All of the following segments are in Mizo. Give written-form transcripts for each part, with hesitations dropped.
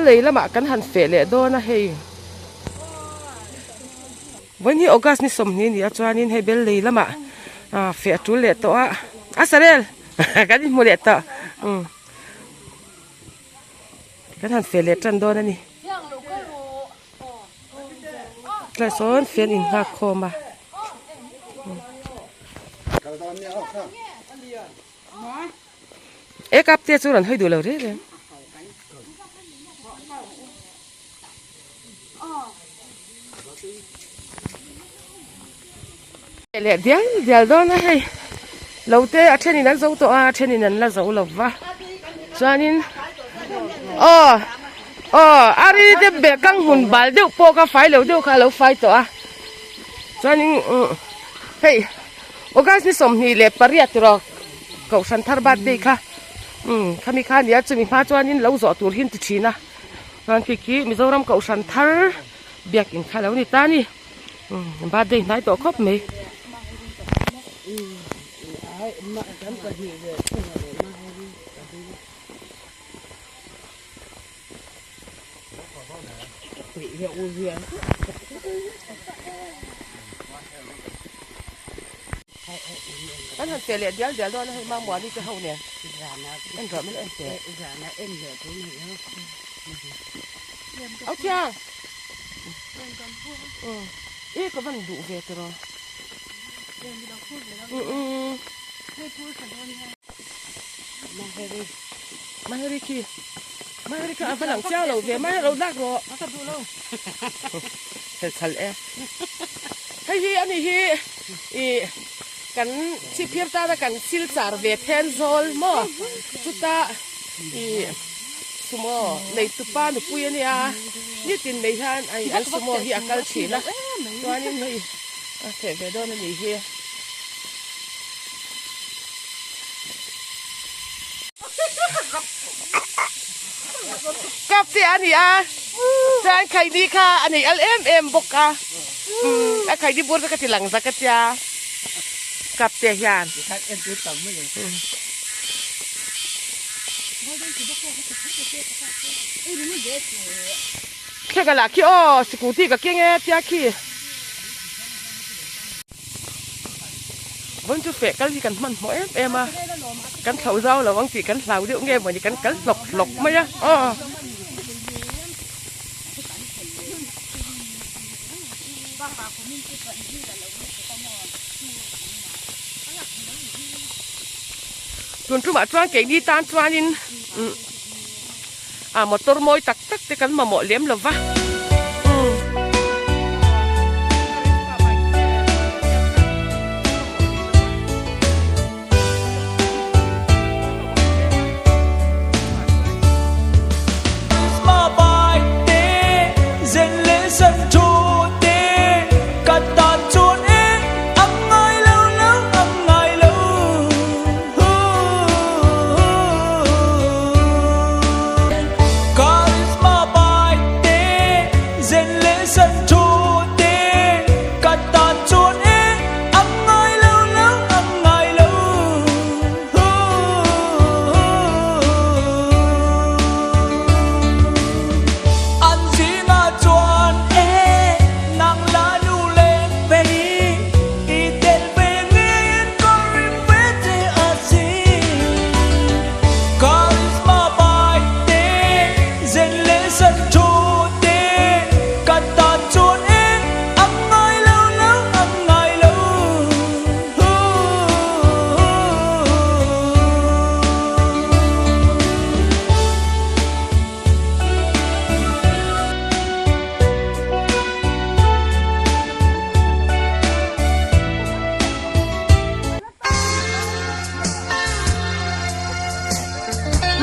lei lamah kan han feh leh dawn a hei. Vawiin hi August ni sawmhnih a ni a chuanin hei bel lei lamah ah feh a tul leh tawh a a sarel kan inhmu leh tawh umm kan han feh leh tan dawn a ni tlai sawn fian innghak khawm a. E kap te chu rawn hawi duh lo reng reng. Leh dial dial dawn a hei lo te a thenin an zo tawh a a thenin an la zo lo va chuanin aw aw a ri te beh kang hmun bal deuh pawh kha fai lo deuh kha a lo fai tawh a chuanin hei. August ni 28 tiraw Kohhran thar birthday kha umm khami kha ania chumi hma chuanin lo zawh tur hi an ti thin a chuan khi khi Mizoram Kohhran thar biakin kha lo ni ta a ni umm birthday hnai tawh khawp mai. Kan han feh leh dial dial dawn a hei Mamuani te ho nen en rawh min en teh Au Thiang I ka van duh ve tiraw Maheri khi Maheri kha a va lang chiang lo ve Maheri lo lak rawh a ka duh lo hel chhal e hei hi ani hi i kan chhipphir tana kan sil char ve then zawl maw chuta i sumo nei tupa nupui ania nitin mai hian ai an sumo hi a kal thin a chuanin hei a feh ve dawn ani hi. Cup te a ni a chuan khaini kha a nei al em em bawk a a khaini bur te ka ti lang zak a tia cup te hian. Thleng a lah khi aw scooty ka keng e tia khi. Vawiin chu feh kal hi kan hmanhmawh em em a, kan thlauh zau lo ang tih kan hlau deuh nge mawni kan kal hlawk hlawk mai a aw. Tun tumah chuan keini tan chuanin umm a motor mawi tak tak te kan mamawh lem lo va.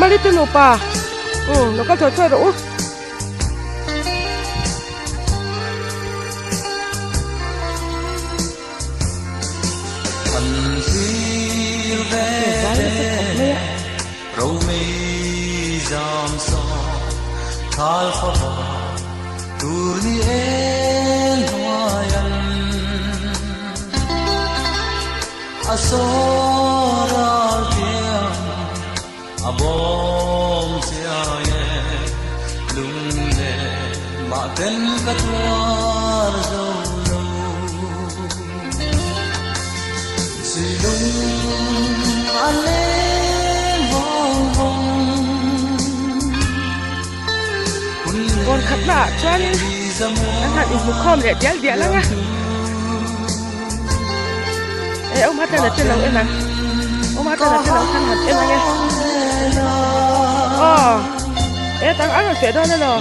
Mali te nupa umm lo kal thuai thuai rawh u. Mahten ka tuar zo lo. Suilung a leng vawng vawng. Hun Kawn khat leh na ah chuanin ni an zamual han inhmukhawm leh dial dial ang a. E awm hatan a che lo en ang. Awm hatan a che lo khan han en ang e. Aw e tang ang an feh dawn elaw.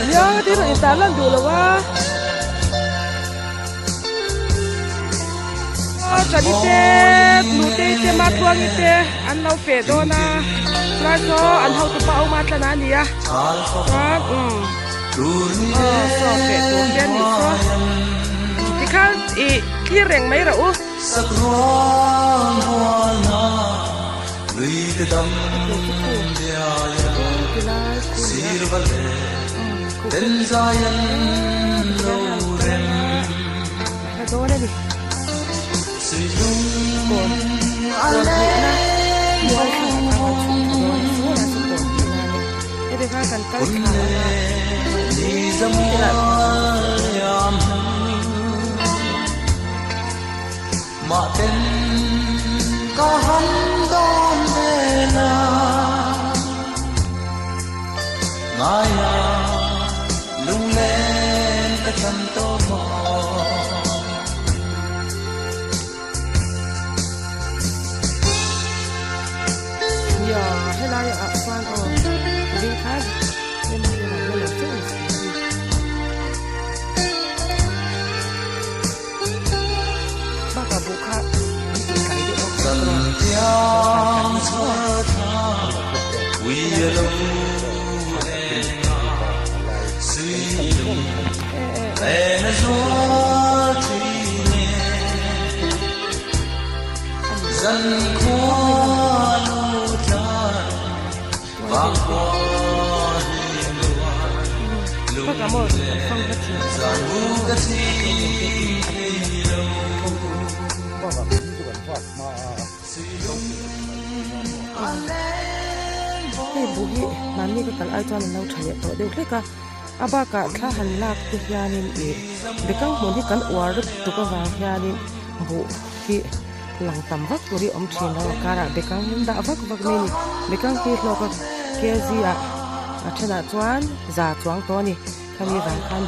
E nia ti rawn intar lan duh lo a. Aw Chani te Nute te Matluangi te an lo feh dawn a. Chuan saw an hotupa awm a tlan a nia. Chuan umm. Aw saw feh tur te anih saw tikhan ih thlir reng mai rawh u. A dawn a ni. Kawn kawn hmuhna mual thlang ah khan kan chhuk thla dawn a saw lai saw kawn hmuhna a ni. Heti khan kan kal thla ang a tilai Nia helai ah chuan aw zing khan emaw hi rawn la lo chauh ni si a ni. Bakah buh kha an tih tlai deuh bawk sia chuan dawhkan khat ni ang maw. Hei buh hi mahni ka kal ai chuan an lo tha leh tawh deuh hlek a. A bakah thla han lak te hianin ih bekang hmun hi kan uar tuk avang hianin buh hi lang tam vak tur hi a awm thin lo a karah bekang an dah vak vak mai a ni bekang hi hlawk a kg ah a thenah chuan za chuang tawh a ni khami vang khan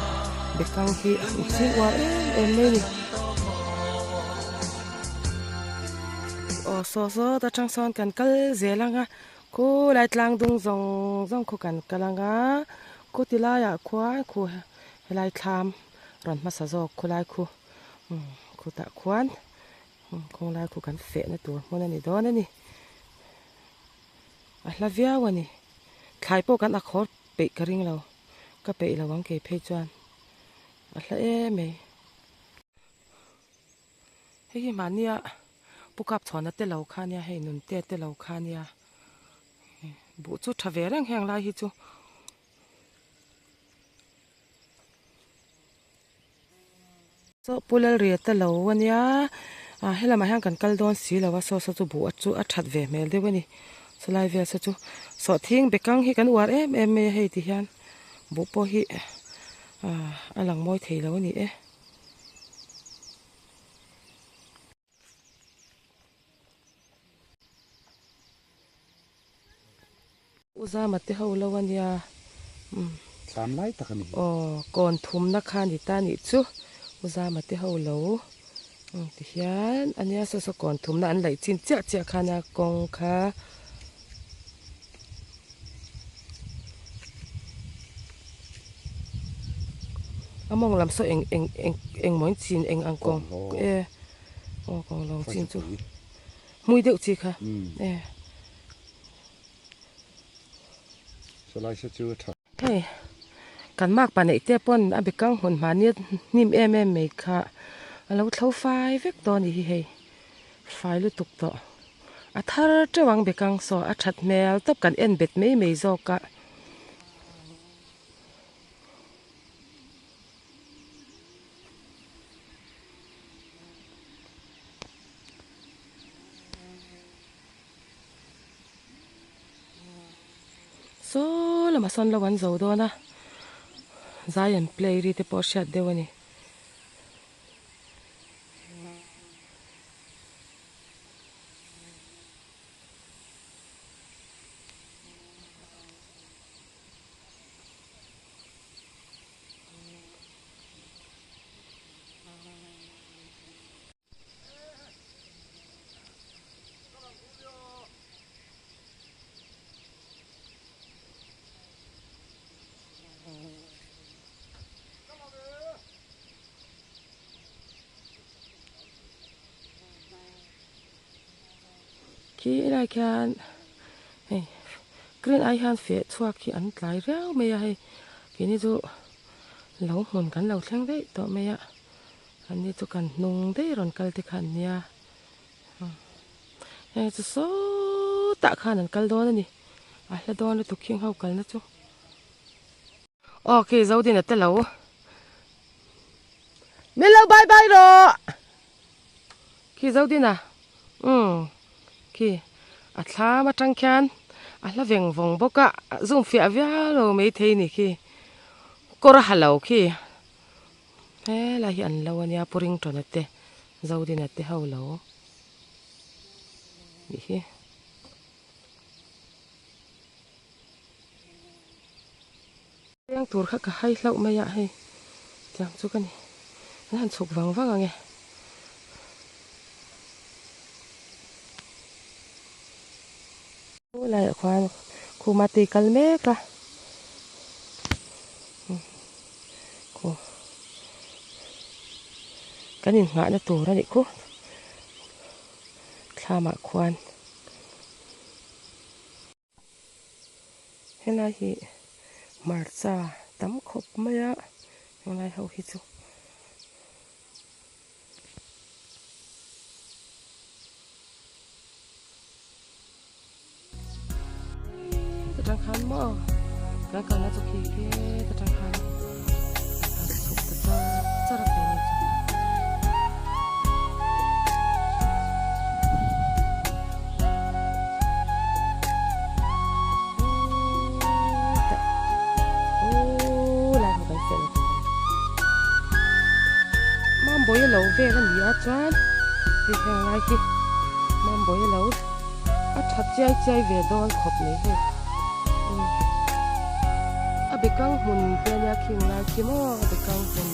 bekang hi an ching uar em em mai a ni. Aw saw zawt atang sawn kan kal zel ang a. Khulai tlang dung zawng zawng khu kan kal ang a, khu ti laiah khuan khu helai thlam rawn hmasa zawk khulai khu umm khutah khuan khawnglai khu kan fehna tur hmun a ni dawn a ni. A hla viau a ni. Thlai pawh kan ak haw peih ka ring lo, ka peih lo ang kei phei chuan a hla em mai. Hei hi mahnia Pu Kapchhuana te lo kha nia hei Nunte te lo kha nia buh chu tha ve reng heng lai hi chu. Saw Pu Lalria te lo ania ah helamah hian kan kal dawn si lo a saw saw chu buh chu a that ve hmel deuh a ni sawlai vel saw chu sawhthing bekang hi kan uar em em mai a hei ti hian buh pawh hi ah a lang mawi thei lo a ni e. U Zama te ho lo ania umm. Thlam lai tak a ni. Aw kawn thumna kha ni ta nih chu U Zama te ho lo umm ti hian ania saw saw kawn thumna an laih chin chiah chiah kha ania kawng kha. A mawng lam saw eng eng eng eng maw in chin eng ang kawng e aw kawng lawng chin chu hmui deuh chi kha e. Hei kan makpa neih te pawn a bekang hmun mahni hnim em em mai kha a lo thlo fai vek tawh a ni hi hei fai lutuk tawh. A thar teuh ang bekang saw a that hmel tawp kan en bet mai mai zawk a. Saw lamah sawn lo an zo dawn a zai an play ri te pawh a hriat deuh a ni. Khi lai khian hei green ai hian feh chhuak hi an tlai riau mai a hei keini chu lo hmun kan lo thleng daih tawh mai a an ni chu kan hnung daih rawn kal te kha an nia hei chu sawtah khan an kal dawn a ni a hla dawn lutuk khing ho kalna chu. Aw khi Zodin a telo. Min lo bye bye rawh. Khi Zodin a. Umm khi a thlam atang khian a hla veng vawng bawk a zoom fiah viau lo maithei ni khi kawr a ha lo khi helai hi an lo ania Pu Ringtawna te Zodina te ho lo nih hi. Leng tur kha ka hai hlauh mai a hei tiang chu ka ni an han chhuk vang vang ang e. Laiah khuan khuma tui kal mek a khu kan innghahna tur a nih khu thlamah khuan. Helai hi hmarcha tam khawp mai a helai ho hi chu. Atang khan maw kan kalna chu khi khi atang khan a chhuk ta char char a keini chu. Mambawi a lo vel a ni a chuan hei heng lai hi Mambawi a lo a tha chiai chiai ve dawn khawp mai hei a bekang hmun te a nia khing lai khi maw a bekang hmun.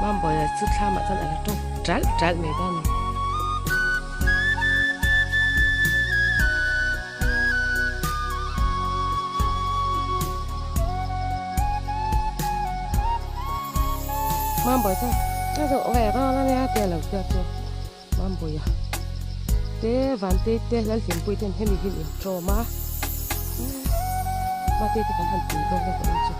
Mambawiah chu thlamah chuan a la tawk ṭalh ṭalh mai dawn a ni. Mambawi chuan a zawh ve dawn a nia tia lo tia chu Mambawiah te Vantei te Lalhlimpuii ten hemi hi an intawm a Matei te kan han pui dawn a vawiin chu.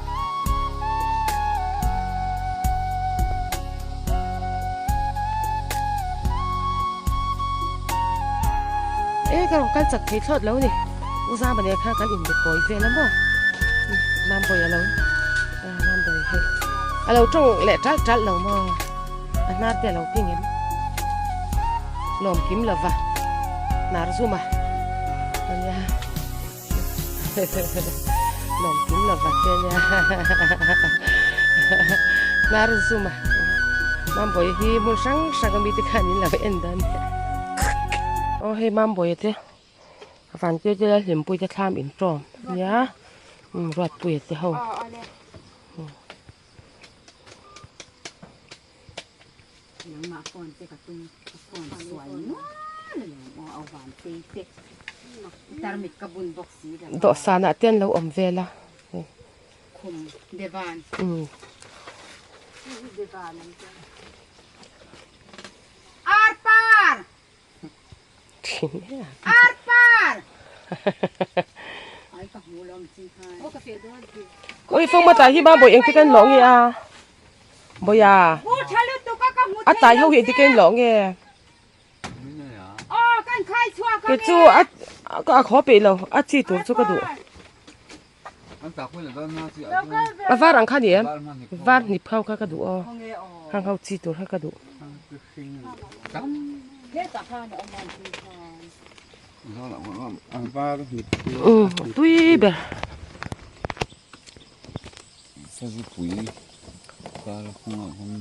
E ka rawn kal chak thei thlawt lo ni u zama nen khan kan inbe kawi vel a maw Mambawi a lo Mambawi hei a lo tawng leh talh talh lo maw a hnar te a lo ping em lawm kim lova hnar zum a ania lawm kim lova te ania hnar zum a Mambawi hi hmun hrang hrang ami te khan in lo en dan nia aw hei Mambawi te a van tir te la hlimpui te thlam in tawm ania Ruatpuia te ho. Nangmah phone te ka tum ka phone sual nual alawm aw au van tei te tarmit ka bun bawk si lo Dawhsan ah te an lo awm vel a khum devan umm devan an tia arpar thin e a arpar ai ka hmu lawm chi khan Ui fong ma tai hi ma bawih engtik a in lawh nge a Bawih a a tai ho hi engtik a in lawh nge Kei chu a a khaw peih lo a chi tur chu ka duh. A var ang kha ni em? Var hnip ho kha ka duh aw. Hang ho chi tur kha ka duh. Tui ber.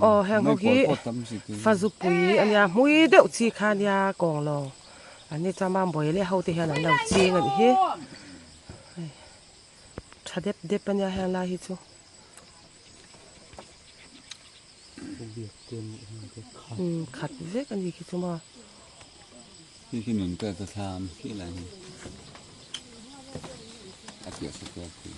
Aw heng ho hi fazupui a nia hmui deuh chi kha nia kawng lo an ni chuan mambawi leh ho te hian an lo ching a nih hi hei tha dep dep a nia heng lai hi chu umm khat vek a ni khi chu maw. Khi khi nun te thlam khi lai hi a piah sa te khi.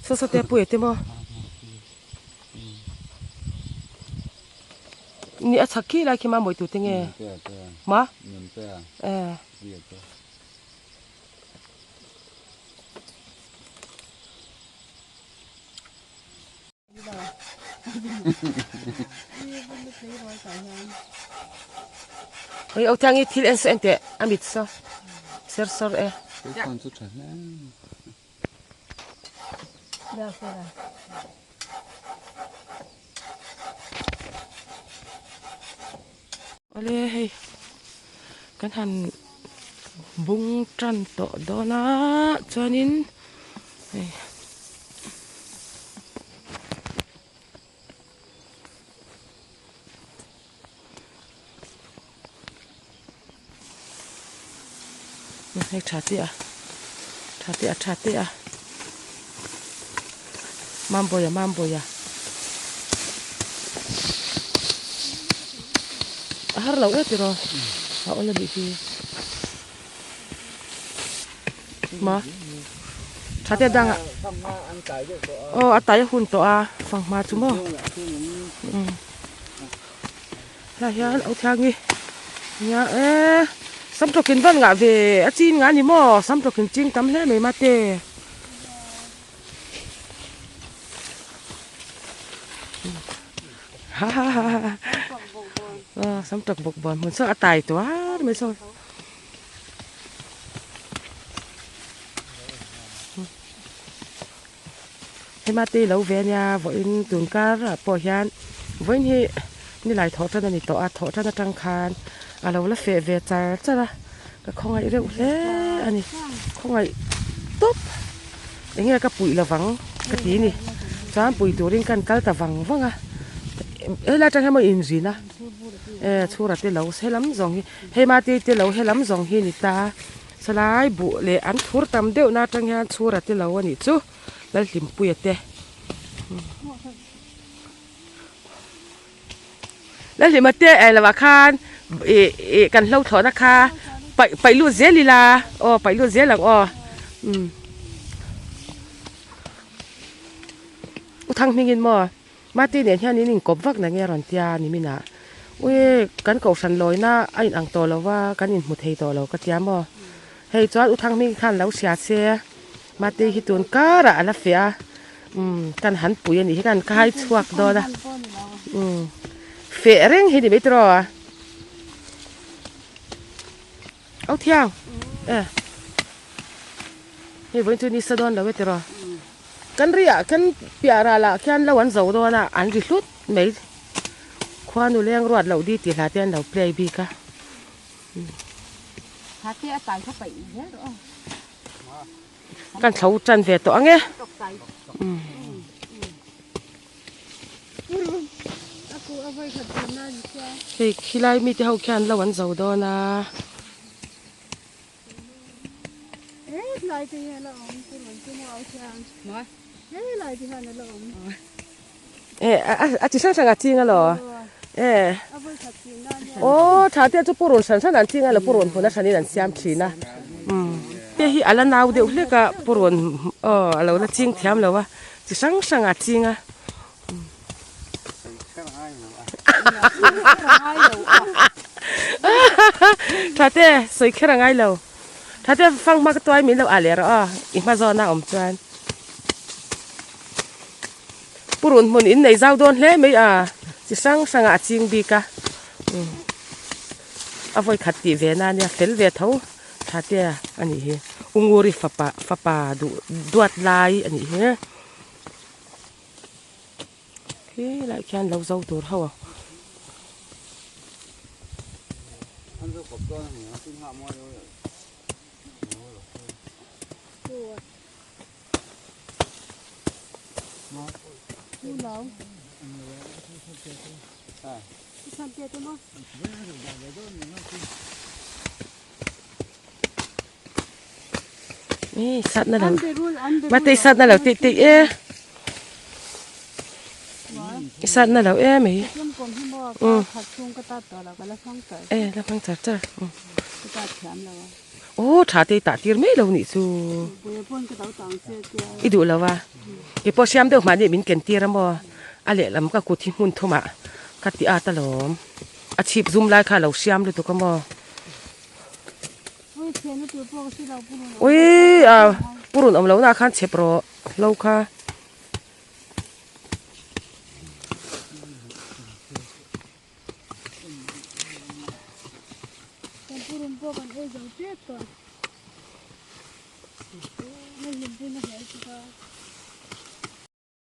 Saw saw te pui te maw ni a chhak khi lai khi ma mawi tur te nge ma e. Oi au thiang i thil en saw en teh a mit saw ser sawr e. Awle hei kan han bung tan tawh dawn a chuanin hei hei tha te a tha te a tha te a Mambawiah Mambawiah a har lo e tiraw a awl a nih hi ma tha te dang ah aw a tai a hun tawh a fanghma chu maw helai hian au thiangi nia e samtawkin van ngah ve a chin ngah a ni maw samtawkin ching tam hle mai mate. Sam tawk bawk bawn hmun saw a tai tuar mai saw. Hema te lo ve ania vawiin tun kar ah pawh hian vawiin hi nilai thawh tan a ni tawh a thawh tan atang khan a lo la feh ve char char a. Ka khawngaih reuh hle a ni khawngaih tawp eng nge ka puih lovang ka ti a ni chuan pui turin kan kal ta vang vang a helai atang hian maw inzin a e chhura te lo helam zawng hi hei mate te lo helam zawng hi a ni ta sawlai buh leh an thur tam deuh na atang hian chhura te lo a nih chu Lalhlimpuia te. Lalhlima te eh lovah khan ih ih kan hlo thlawhna kha paih paih lut zel ila aw paih lut zel ang aw umm u thang hmingin maw mate nen hian in inkawp vak na nge a rawn tia ni minah ui kan kohhran lawina a inang tawh lo va kan inhmu thei tawh lo ka tia maw hei chuan u thang hming khan lo hria se mate hi tun karah a la feh a. Umm kan han pui a nih hi kan khai chhuak dawn a umm feh reng hi ni mai tiraw a au thiang e hei vawiin chu nisa dawn lo e tiraw kan ri ah kan piah ral ah khian lo an zo dawn a an ri hlut mai khuanu leng ruat loh di tih hla te an lo play bik a. Kan thlo tan ve tawh ang e. Hei khilai mite ho khian lo an zo dawn a. E a chi hrang hrang a ching alaw e aw tha te chu purun hran hran an ching a lo purun hmun a hranin an siam thin a umm te hi a la nau deuh hlek a purun aw a lo la ching thiam lo a chi hrang hrang a ching a tha te sawi kher a ngai lo tha te fanghma ka tuai min lo ah leh rawh aw i hma zawn a awm chuan. Purun hmun in nei zau dawn hle mai a, chi hrang hrangah a ching bik a. A vawi khat tih ve na ania fel ve tho tha te a nih hi. U Nguri fapa fapa duh duat lai a nih hi. Khi lai khian lo zo tur ho a. Sat na lo mate sat na lo tih tih e i sat na lo e mai e la hmang char char aw tha te i tah tir mai lo nih chu i duh lo a keipawh siam deuh mahni min ken tir a maw a lehlam ka kut hi hmun thumah ka ti at alawm a chhip zum lai kha a lo siam lutuk a maw. Ui a purun awm lohna ah khan chhep rawh hlo kha.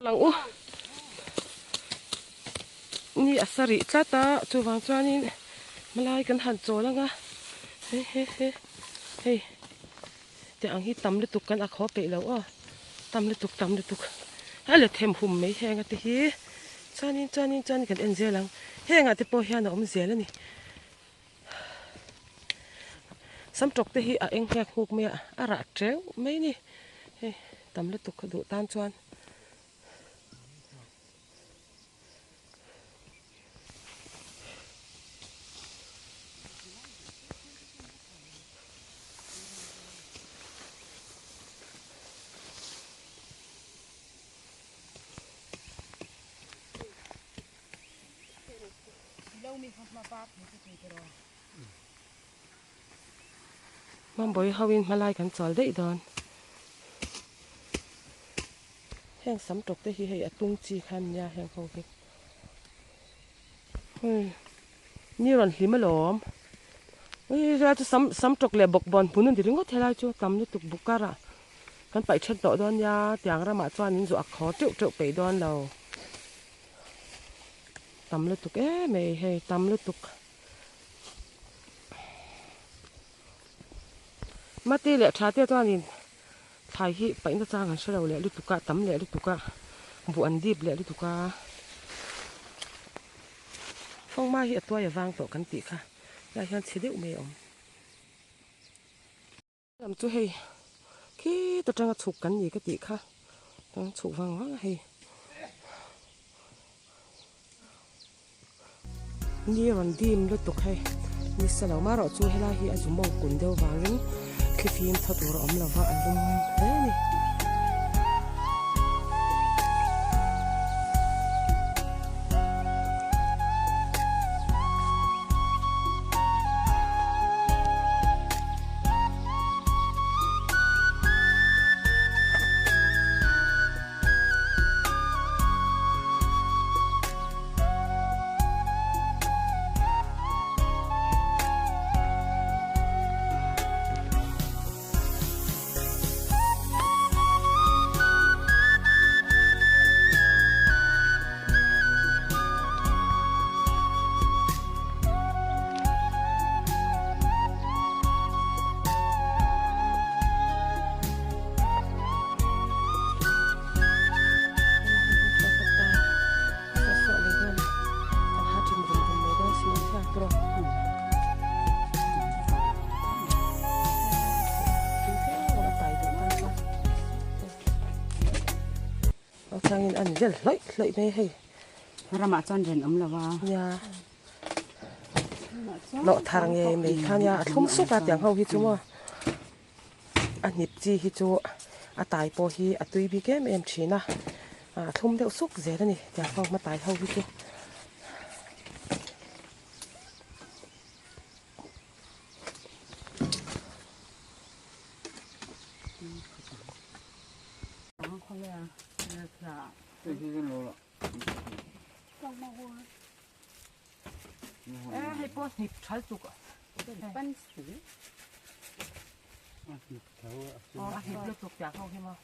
Lang u ni a sa rih tlat a chuvang chuanin hmalai kan han chawl ang a he he he hei tiang ang hi tam lutuk kan ak haw peih lo aw tam lutuk tam lutuk a let hem hum mai heng a te hi chuanin chuanin chuanin kan en zel ang hengah te pawh hian a awm zel a ni samtawk te hi a eng nghek nghuk mai a a rah teuh mai a ni hei tam lutuk duh tan chuan. Mambawi ho in hmalai kan chawl daih dawn. Heng sam tawk te hi hei a tung chi kha an nia heng ho hi. Hei ni rawn hlim alawm. Ui helai chu sam sam tawk leh bawkbawn hmun a ni ringawt helai chu tam lutuk buk karah kan paih then tawh dawn nia tiang ramah chuan in zuah khaw teuh teuh peih dawn lo. Tam lutuk em mai hei tam lutuk. Mate leh tha te chuanin thlai hi paihna chang an hrelo leh lutuk a tam leh lutuk a buh an dip leh lutuk a fawngma hi a tuai avang tawh kan tih kha helai hian chhe deuh mai a awm. Lam chu hei khi ta tanga chhuk kan ni ka tih kha tang chhuk vang vang a hei ni rawn dim lutuk hei ni sa lo mah erawh chu helai hi a zu mawng kun deuh vangin thlifim thaw tur a awm lova a lum hle a ni. Changin an vel hlawih hlawih mai hei. Ramah chuan ren awm lo a. Nia. Lawh thar ngei mai kha nia a thlum suk a tiang ho hi chu maw. A hnip chi hi chu a tai pawh hi a tui bik em em thin a. A thlum deuh suk zel a ni tiang ho hma tai ho hi chu. Hei pawh hnip thal tuk. Pan si. Aw a hnip lutuk tiang ho hi maw.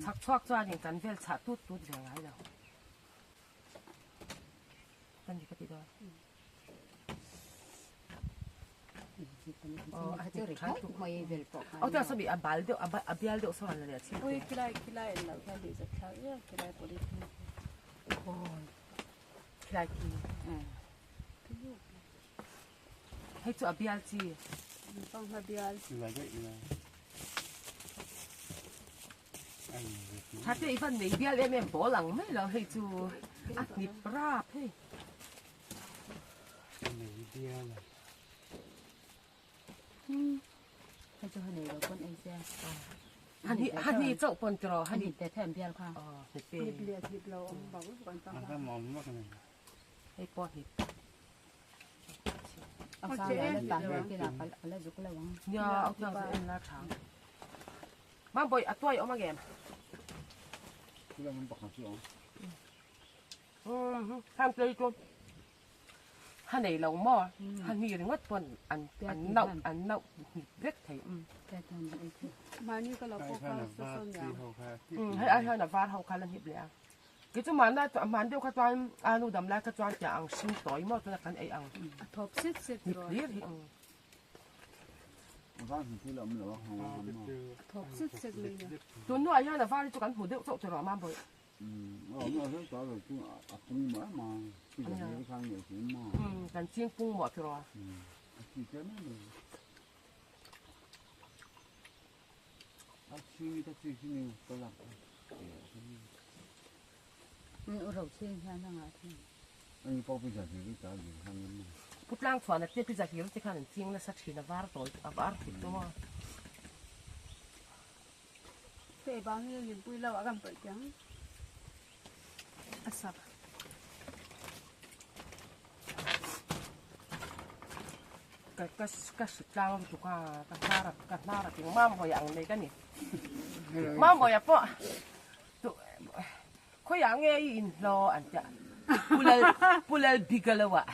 Chhak chhuak chuanin kan vel chhah tut tut ve ngai lo. Ka ni ka ti dawn. Aw a hnip tha lutuk. Aw chuan sawmi a bal deuh a bial deuh sawn a leh a chhip te. Khilai khi. Hei chu a bial chi. Panghma bial. Thate i van nei bial em em pawl ang mai lo hei chu a hnip rap hei. Hei chu hanei lo pawn ei se. Hani hani chauh pawn tiraw hani. Te them bial kha. Hnip leh hnip lo awm bang kan panghma. Hei pawh hnip. Nia a thiang chu en la tha. Mang bawi a tuai awm a ngem. Hang tlei chu ha nei lo maw ha hni ringawt pawn an an nauh an nauh hnip vek thei. Hei ai hian a var ho kha la hnip leh a. Kei chu mahna hman deuh kha chuan alu dam lai kha chuan tiang ang hring tawi maw chuan kan ei ang. A thawp set set rawh. Hlir hi. A thawp set set mai nia. Tun hnuah hian a var hi chu kan hmu deuh chauh che rawh mam bawih. Kan ching pung mawh che rawh. Pu tlang chhuan a te pizza hlir te khan an ching nasa thin a var tawi a var thip tum a. Hei bang hi limpui lo ah kan paih teh ang a sak. Ka ka ka hri tlang lutuk a ka hnar ka hnar a ting mambawi ang nei ka ni mambawi pawh tu khawiah nge i inhlaw an tia pulal pulal bigalo ah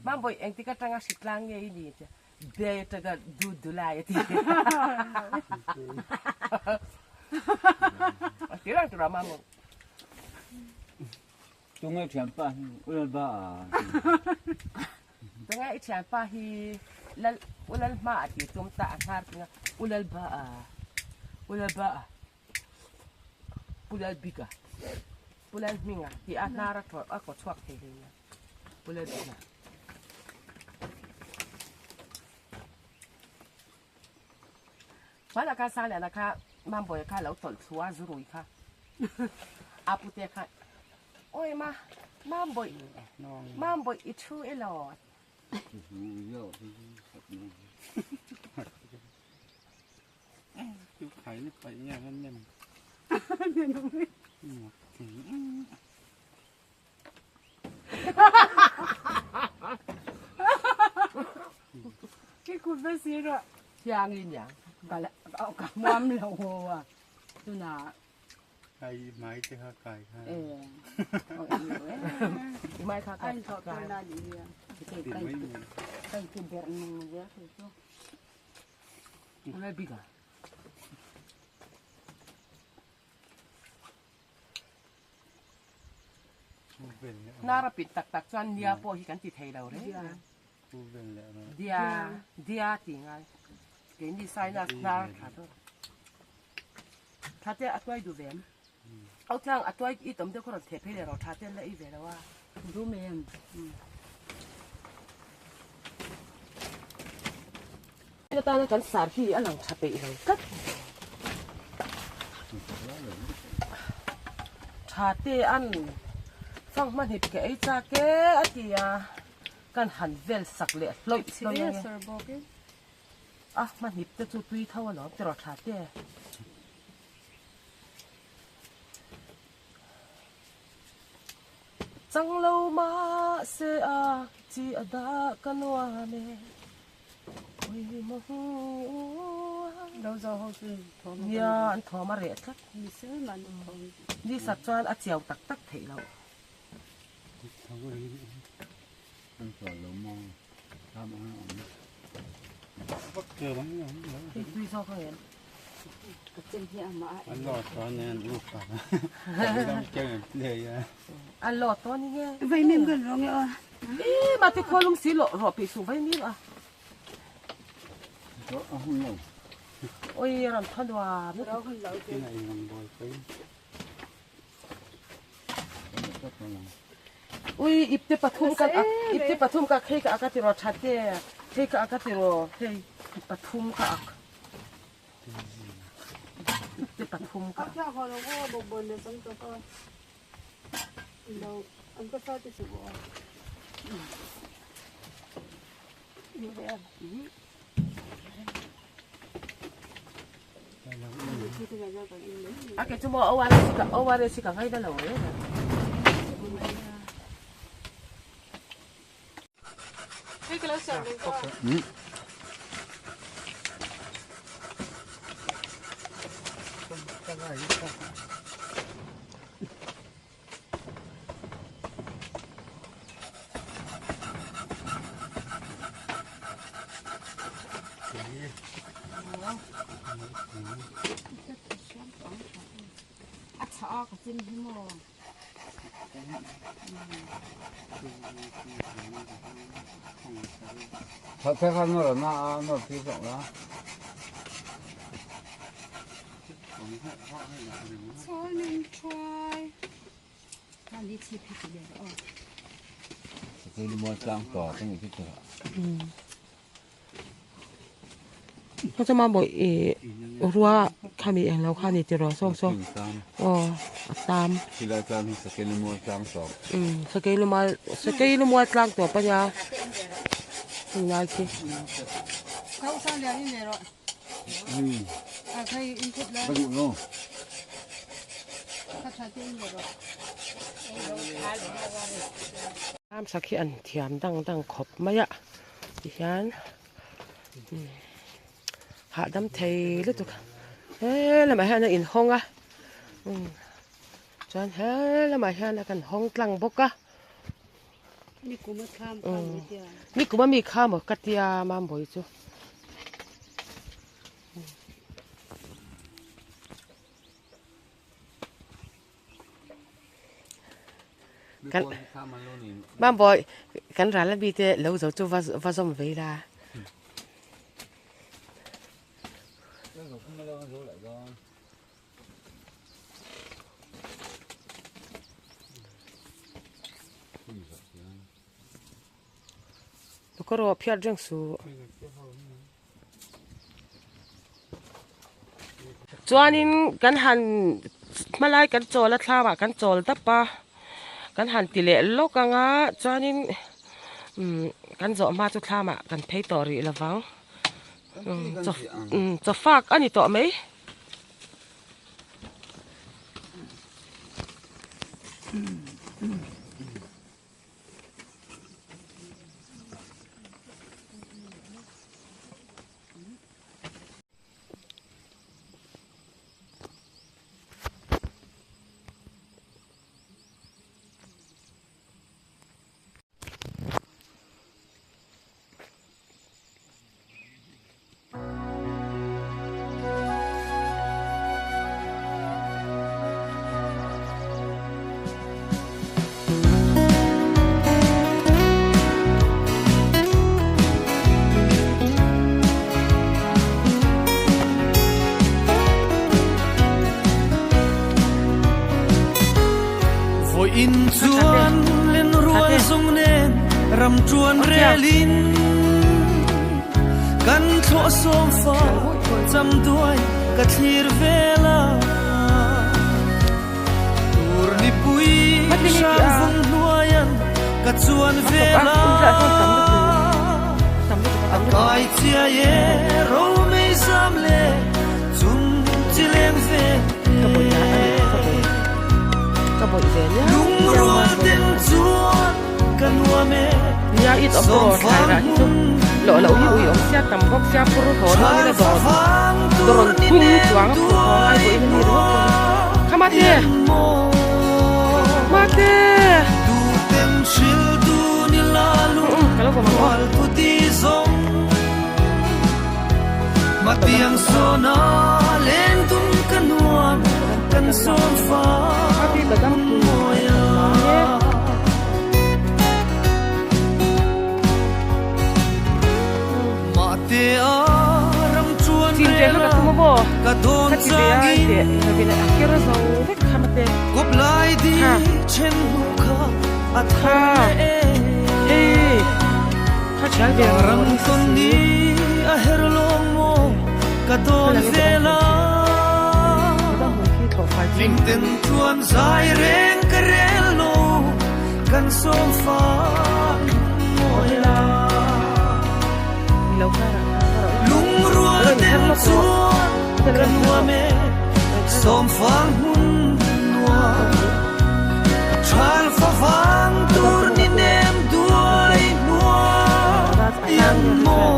mambawi engtik atanga hri tlang nge i ni tia Be atanga du du lai a ti. A ti reng tura mamawh. Tunge thianpa hi Ulalba a. Tunge i thianpa hi lal Ulalhma a ti tum ta a hnar tinga Ulalba a Ulalba a Pulalbika Pulalhminga tih a hnar a a kaw chhuak thei hle nia. Pulalbika. Hmanah khan Sangliana kha Mambawiah kha a lo tawlh thlu a, Zurui kha a pute kha Awi ma, Mambawih, Mambawih i thu elaw? Cái cụt với xí rồi. Thiang in ya. Ka la ka muam lo ho a. Tuna Ai mai te kha kai kha. Eh. Mai kha kai. Anh thọ tôi là gì à? Kai kai ti ber nung zel thei chu. Ulai big a. Hnar a pit tak tak chuan nia pawh hi kan ti thei lo reng a. Dia, dia tih ngai. Keini sinus hnar tha chu. Tha te a tuai duh ve em? Au tlang a tuai i tawm deuh kha rawn theh phei leh rawh tha te an la ei ve lo a. Dum em? Atana kan sar hi a lang tha peih lo tlat. Tha te an fanghma hnip ke ei chak e a ti a, kan han vel sak leh hlawih hlawih ang e. A hmahnip te chu tui tho alawm tiraw tha te. Chang lo mahse a chi a dah ka nuam e. Nia an thawm a reh tlat. Ni sat chuan a chiau tak tak theih loh. Ui ipte pathum ka ak ipte pathum ka ak hei ka ak a ti rawh that e hei ka ak a ti rawh hei pathum ka ak ipte pathum ka ak. A ke chu maw ORS ka ORS ka ngai na lo reng a. Chuan maw ih rua khami englo kha ni tiraw saw saw aw a tam umm sakei lumal sakei lumual tlang tawp a nia tunlai khi. Ramsa khi an thiam dang dang khawp mai a tihian hahdam thei lutuk he lamah hian a inhawng a chuan he lamah hian a kan hawng tlang bawk a ni kum a mi kha maw ka tia mambawi chu. Kan Mambawi kan ral a mi te lo zo chu va va zawm vei la. Ka rawh phiat reng suh. Chuanin kan han hmalai kan chawl a thlamah kan chawl dap a kan han ti leh lawk ang a chuanin umm kan zawh hma chu thlamah kan phei tawh rih lo vang umm chaw umm chaw fak a ni tawh mai. Vawiin chuan lenrual zawng nen ram ṭuan relin kan thlawh sawm fa cham duai ka thlir vel a. Tur nipui hrang vung hnuaian ka chuan vel a. A kai chiai e romei zam le chung chi leng ve Lungrual ten chuan ka nuam e Nia it awm tawh thlai rah hi chu loh loh hi ui awm sia tam bawk sia phur haw dawn ila dawr dawr rawn phung chuang a phur haw ngai pawhin a ni ringawt bawk a kha mate mate. vawm ang aw. Badam Chin ve kha ka tum a maw? Ka ti ve a teh lovin a ker zo vek kha mate. Kha kha hei kha thial ve rawh ni si. Badam hmun khi thlawh fai chi. Lo kar ah khan ka rawh Lungrual ten chuan ka nuam e Sawmfang hmun nuam Thal favang tur ni nem duai hnuai an maw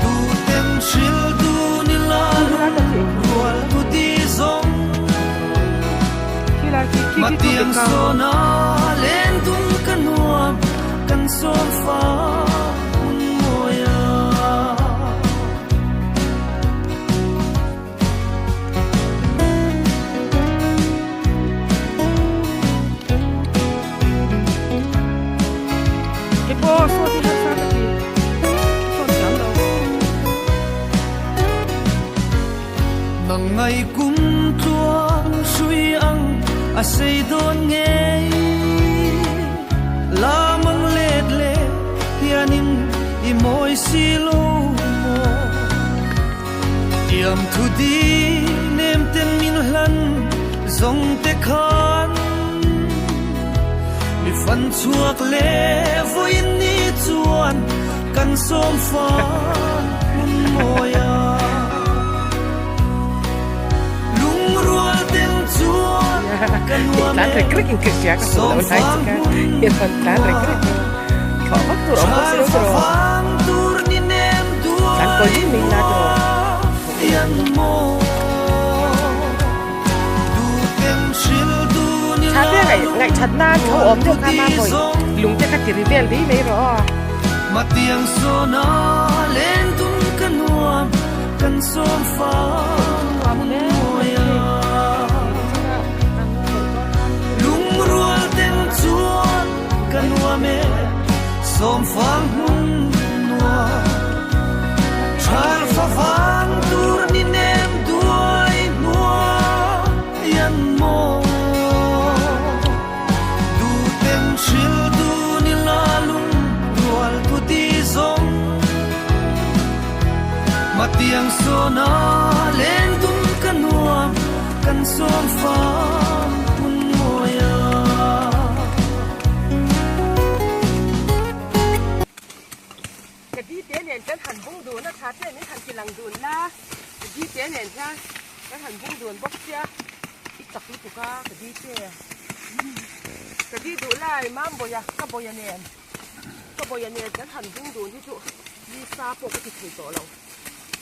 Tu ten hril du ni la lungrual tu ti zawng Matiang sawna len dun ka nuam kan sawm fa hun mawi a. Hei pawh saw te hian sa ka ti saw thiam lo. Nang ngai kum tluang hrui ang a sei dawn ngei La mang let leh hianin i mawi si lo maw Tiam thu di nem ten min hlan zawng te khan Mi fan chhuak leh vawiin ni chuan kan sawm fan hmun mawi a. Lungrual ten chuan ka nuam Tlan rek rek in ka hria ka hmuh lo lai chu ka i rawn tlan rek rek a. Thlawh vak tur awm bawk si lo chu raw. Tlan kawi mai mai la chu raw. Tha te ngaih ngaih that nan tho awm deuh kha ma hawi lung te kha ti ri vel mai mai rawh aw. Matiang sawna len dun ka nuam kan sawm fa mawi a Lungrual ten chuan ka nuam e sawm fang hmun nuam Thal fa vang tur ni nem duai hnuai an maw Du ten hril du ni la lung rual thu ti zawng Matiang sawna len dun ka nuam kan sawm fam hun mawi a. Ka dite nen kan han bung dun a tha te min han ti lang dun la ka dite nen hian kan han bung dun bawk sia i chak lutuk a ka dite ka di duh lai mam bawia ka bawia nen ka bawia nen kan han bung dun hi chu ni sa pawh ka ti thei tawh lo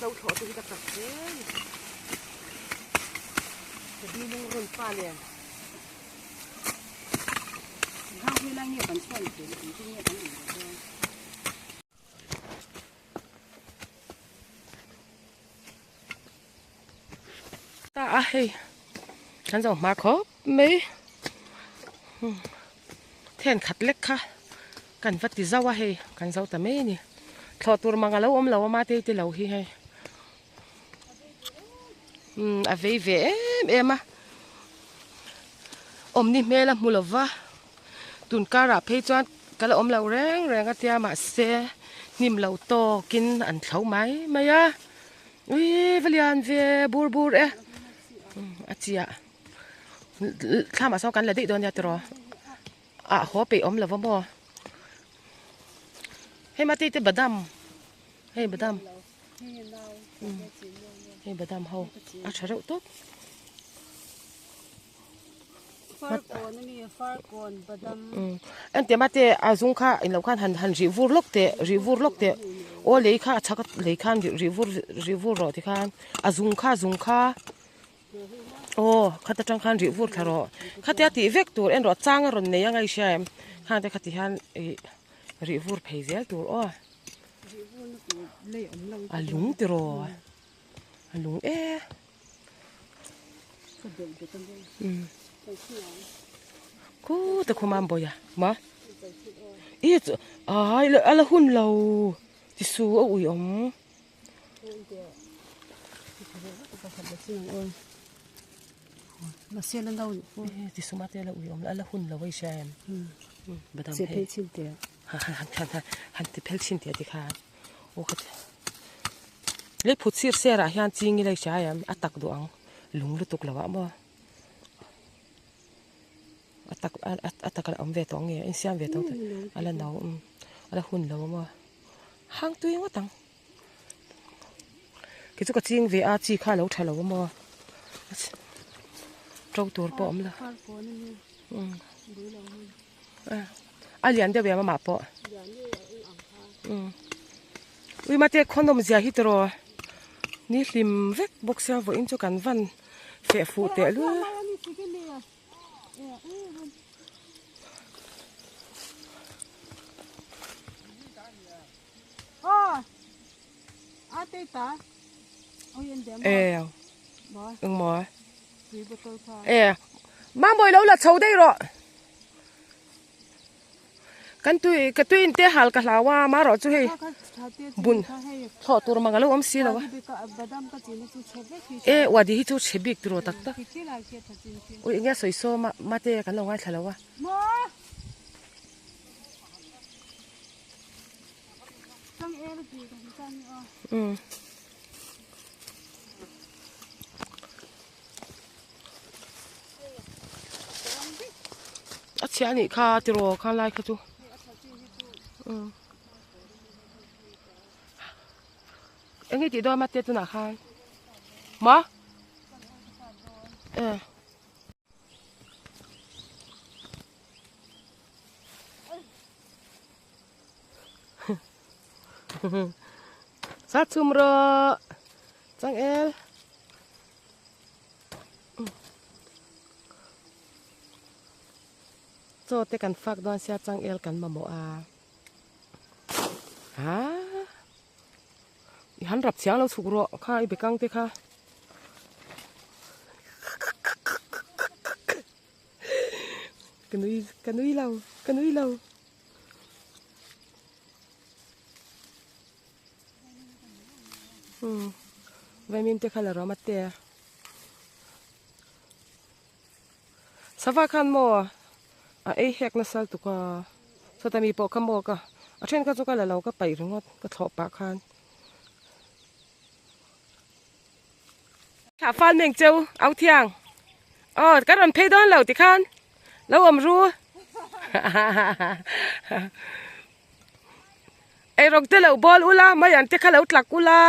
hlo thlawh te hi ka chak hle a ni ka di lungrun pa nen. Ta a hei kan zo hma khawp mai then khat lek kha kan va ti zauh a hei kan zo ta mai a ni thlawh tur mang a lo awm lo a mate te lo hi hei umm a vei ve em em a awmni hmel a hmu lova tun karah phei chuan ka la awm lo reng reng a tia mahse hnim lo tawkin an thlo mai mai a ui va lian ve bur bur e a chiah thlamah sawn kan la daih dawn nia tiraw ah haw peih awm lova maw hei mate te badam hei badam hei badam ho a tha reuh tawp. Engtiang mah te a zung kha in lo khan han han rih vur lawk teh rih vur lawk teh aw lei kha a chhak a lei khan rih vur rih vur rawh tikhan a zung kha a zung kha. Aw khat atang khan rih vur thla rawh khatia tih vek tur en rawh chang a rawn nei anga i hria em khang te kha ti hian ih rih vur phei zel tur aw a lung tiraw a lung e khutah khum a an bawih a ma ih chu ai a la hun lo ti su a ui awm. Tisuma te la ui awm la a la hun lo a i hria em badam hei han ti phel chhin teh tikhan aw ka ti lei phut sir ser ah hian ching ila i hria em a tak duh ang lung lutuk lo ah maw a tak a tak a awm ve tawh nge a insiam ve tawh a la no a la hun lo a maw. Hang tui ngawt ang. Kei chu ka ching ve a chi kha a lo tha lo a maw. To tur pawh a awm lo. A lian deuh em amah pawh. Ui mate khaw nawm zia hi tiraw. Ni hlim vek bawk sia vawiin chu kan van feh fuh teh lul. Engmaw e mambawi lo la chho daih rawh kan tui ka tui in te hal ka hlau a marawh chu hei bun thlawh tur mang alo awm si lo a e uadi hi chu chhe bik tiraw tak tak ui enge sawi sawm a mate kan lo ngaithla lo a. Um. A chhia anih kha tiraw kha lai kha chu umm eng nge tih dawn mate tunah khan maw eh. Sat chhum rawh changel. Chaw te kan fak dawn sia changel kan mamawh a. Ha i han rap chiang lo chhuk rawh kha i bekang te kha. Ka nui ka nui lo ka nui lo. Umm vaimim te kha la rawm a te a. Sava khan maw a ei hek nasa lutuk a sawta mi pawh kha maw ka a then kha chu ka la lo ka paih ringawt ka thlawh pah khan. Thlah fal meng cheu au thiang aw kan rawn phei dawn lo tikhan lo awm ru eirawk te lo bawl ula mai an te kha lo tlak ula.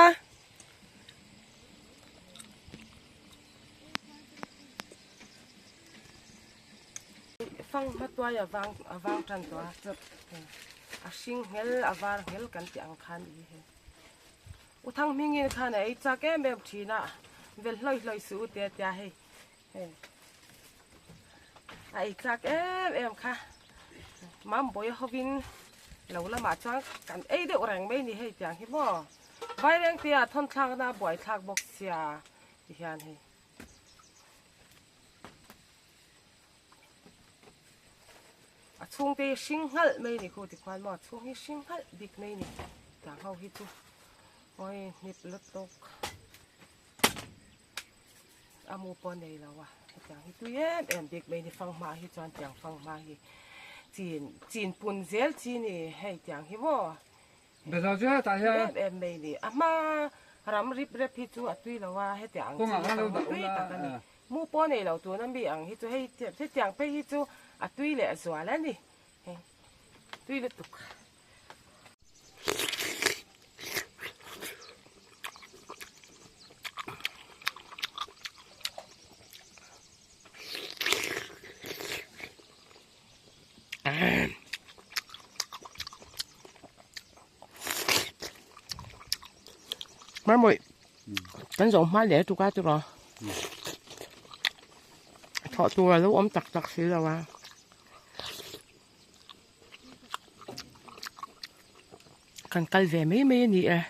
Fanghma tuai a vang a vang tan tawh a a hring nghel a var nghel kan tih ang khan i he U Thanghmingin khan a ei chak em em thin a vel hlawi hlawi suh u tia tia hei hei a ei chak em em kha Mambawi hovin lo lamah chuan kan ei deuh reng mai ni hei tiang hi maw Vairengte ah thawn thlakna a buai thlak bawk sia ti hian hei. A chhungte hi hring nghalh mai ni khu tikhuan maw a chhung hi hring nghalh bik mai ni tiang ho hi chu awi hnip lutuk a mu pawh nei lo a hetiang hi tui em em bik mai ni fanghma hi chuan tiang fanghma hi chin chin pun zel chi ni hei tiang hi maw Em em mai ni. A hma ram rip rep hi chu a tui lo a, hetiang ang chi hi chu tui tak a ni. Mu pawh nei lo tuna mi ang hi chu hei hetiang phei hi chu a tui leh zual a ni. Hei tui lutuk. Mai mawih kan zawh hma leh tuk a tiraw. Thawh tur a lo awm tak tak si lo a. Kan kal ve mai mai a ni e.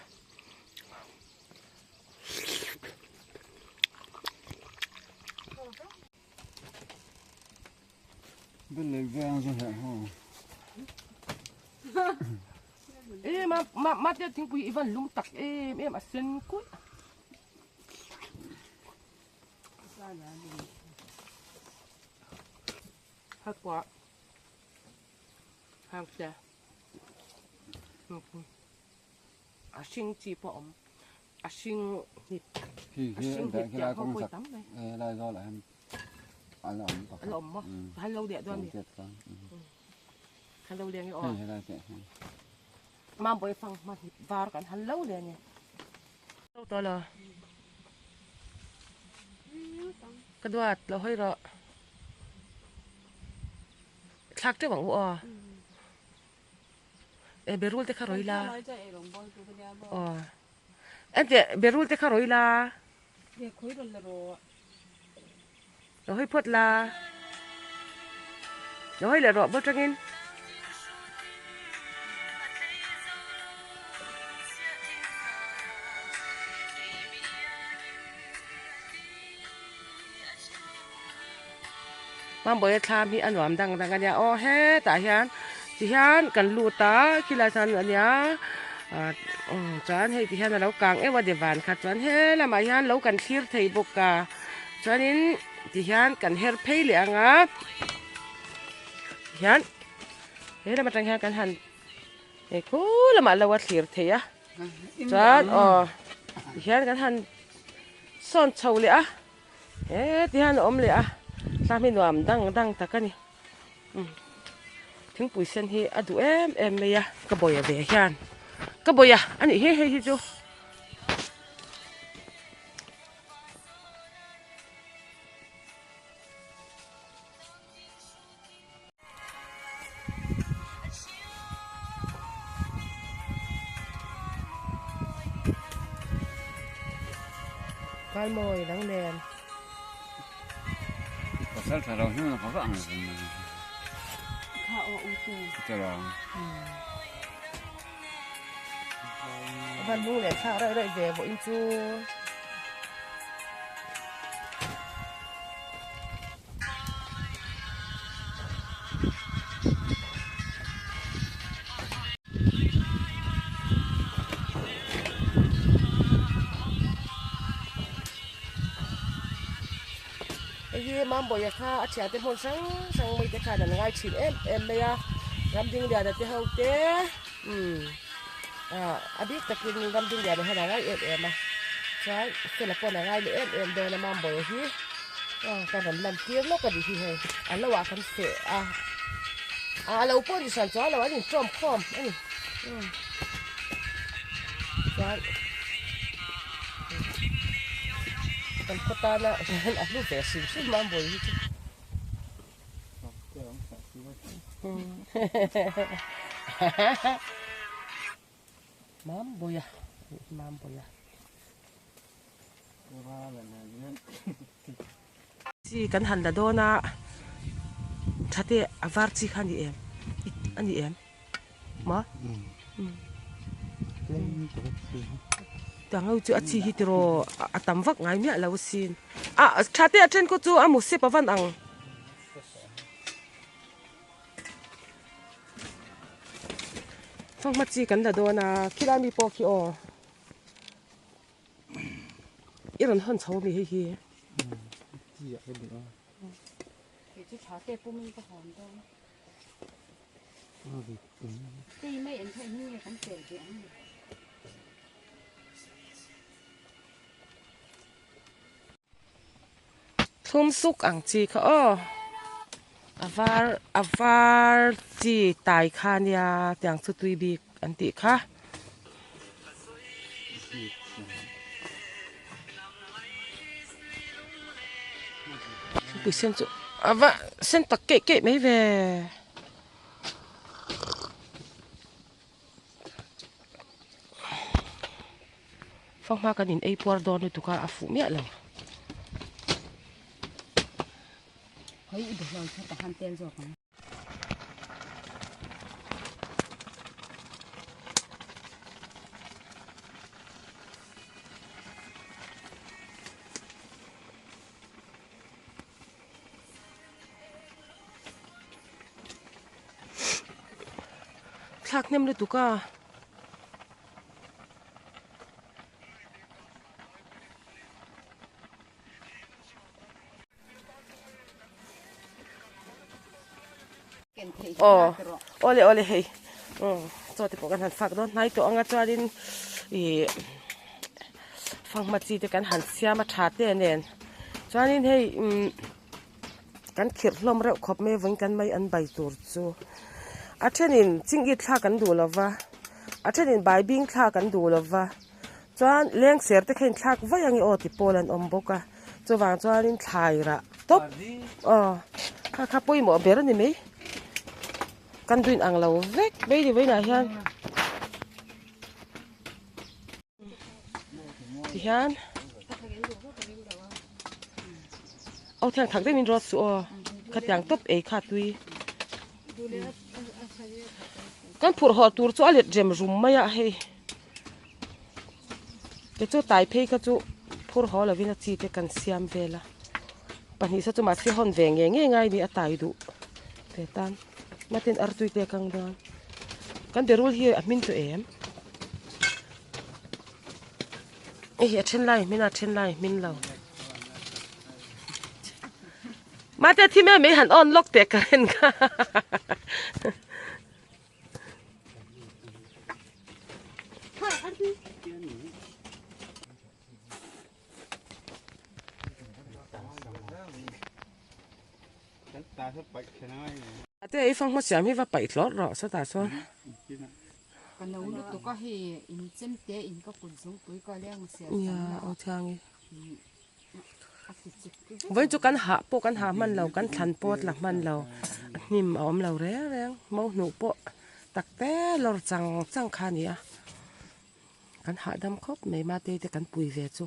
E ma ma ma te thingpui i van lum tak em em a sen kulh. Hakua hangte a hring chi pawh a awm a hring hnip a hring hnip tih ang ho pawh hi tam mai a la awm maw ka han lo leh dawn a ni ka lo leng e aw mambawi fanghma hnip var kan han lo leh a ni. Ka duat lo hawi rawh. Thlak teuh ang u aw. E berul te kha rawi la. Aw. Enteh berul te kha rawi la. Lo hawi phawt la. Lo hawi leh rawh bawlh tangin. Mambawi a thlam hi a nuam dang dang a nia aw hetah hian tihian kan lut a khilai chuan a nia ah chuan hei tihian a lo kang euh a divan kha chuan he lamah hian lo kan thlir thei bawk a chuanin tihian kan her phei leh ang a tihian he lam atang hian kan han hei khu lamah lo a thlir thei a chuan aw tihian kan han sawn chho leh a. He ti hian a awm leh a thlam hi nuam dang dang tak a ni umm thingpui sen hi a duh em em mai a ka bawih ve hian ka bawih a a nih hi hei hi chu. Kalmawi dang nen. Pasal tha lo hnu ka vang Kha o u te. Te lo. Van lung leh thlak raih raih ve vawiin chu. Hei hi Mambawiha kha a thiante hmun hrang hrang mai te khan an ngai thin em em mai a, Ramdingliana te ho te umm ah a bik takin Ramdingliana hian a ngai em em a, chuan Fela pawn a ngai leh em em dawn a Mambawiha hi. Aw ka rawn lan tir lawk a nih hi hei a lo ah kan feh a a lo pawh ni hran chuan lo an intawm khawm a ni chuan kan khaw tana hian a hlu ve hrim hrim a mawi hi chu Mambawiha Mambawiha. Chi kan han la dawn a, tha te a var chi kha a ni em? A ni em? Maw? Tiang ho chu a chi hi tiraw a tam vak ngai miah lo asin. A tha te a then kawt chu a mu sep a van ang. Fanghma chi kan la dawn a, khilai mi pawh khi aw. I rawn hawn chho ami hei hi. Kei chu tha te pum in ka hawn dawn. Tei mai an theih hnu nge kan fel ve ang ni. Thlum suk ang chi kha aw. A var a var chi tai kha nia tiang chu tui bik an tih kha. Thingpui sen chu a va sen tak keih keih mai ve. Fanghma kan in ei puar dawn lutuk a a fuh miah lo. Hei i behlawi kha ka han tel zawk ang. Thlak hnem lutuk a. Aw awle awle hei chaw te pawh kan han fak dawn hnai tawh anga chuanin ih fanghma chi te kan han siam a tha te nen chuanin hei umm kan khirh hlawm reuh khawp mai vawiin kan mai an bai tur chu a thenin chingit thlak an duh lova a thenin baibing thlak an duh lova. Chuan lengser te kha in thlak vaih ange aw ti pawl an awm bawk a, chuvang chuanin thlai rah tawp aw kha kha pawimawh ber a ni mai, kan duin ang lo vek mai ni vawiinah hian tihian aw thiang thak deuhin rawt suh aw khatiang tawp ei kha tui. Kan phurh haw tur chu a let rem rum mai a hei. Te chu tai phei kha chu phur haw lovin a chi te kan siam vel a pahnih sa chu mahse hawn ve ngei ngei ngai ni a tai duh ve tan matin artui te a kang dawn kan berul hi a hmin tawh em hei hi a then lai a hmin a a then lai a hmin lo mate thim em mai han on lawk teh current kha. Ate i fanghma siam hi va paih hlawt rawh sawtah chuan. Ka no lutuk a hei in chem te in ka kut zungpui ka leng siam Nia aw thiangi. Vawiin chu kan hah pawh kan hah hman lo kan thlan pawt la hman lo a hnim a awm lo reng reng mo hnuh pawh tak te lawr chang chang kha a ni a kan hahdam khawp mai mate te kan pui ve chu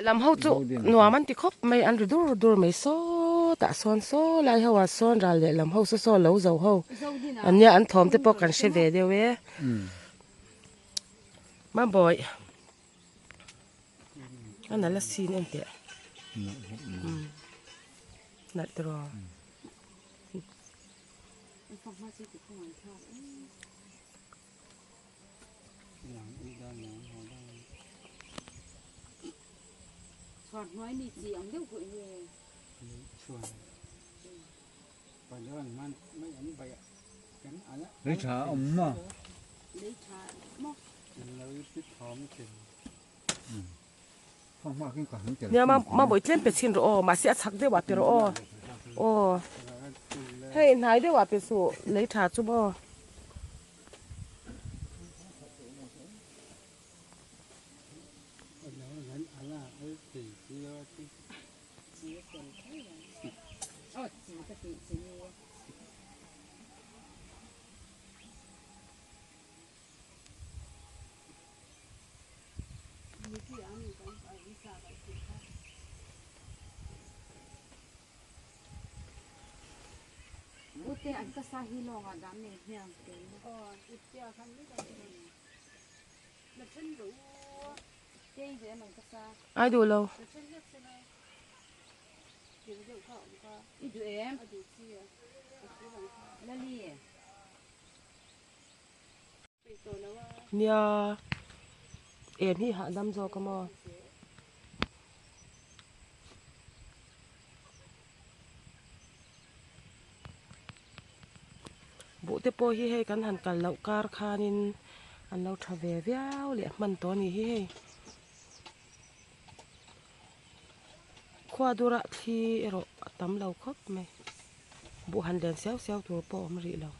lam ho chu nuam an ti khawp mai an ri dur dur mai sawtah sawn saw lai ho ah sawn ral leh lam ho saw saw lo zo ho an nia an thawm te pawh kan hre ve deuh e. Mambawi a nalh a sin en teh nalh tiraw. Lei tha a awm maw? Nia mamawih tlem pe chhin rawh aw mahse a chhak deuh ah pe rawh aw aw hei hnai deuh ah pe suh lei tha chu maw. Ai duh lo. Nia em hi hahdam zawk a maw. Buh te pawh hi hei kan han kal loh kar khanin an lo tha ve viau leh hman tawh a ni hi hei. Khua dura thli erawh a tam lo khawp mai. Buh han len siau siau tur pawh a awm rih lo.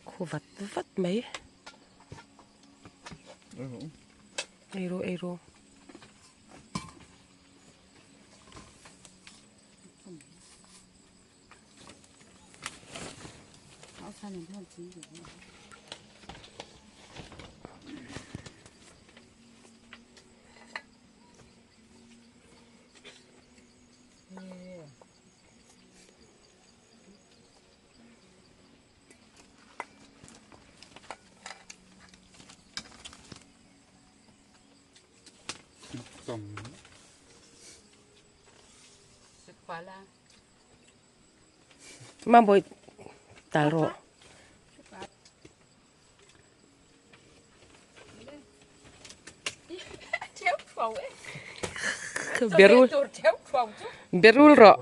Khu vat vat mai. Ei ru ei ru. Mambawi tal rawh. Berul berul rawh.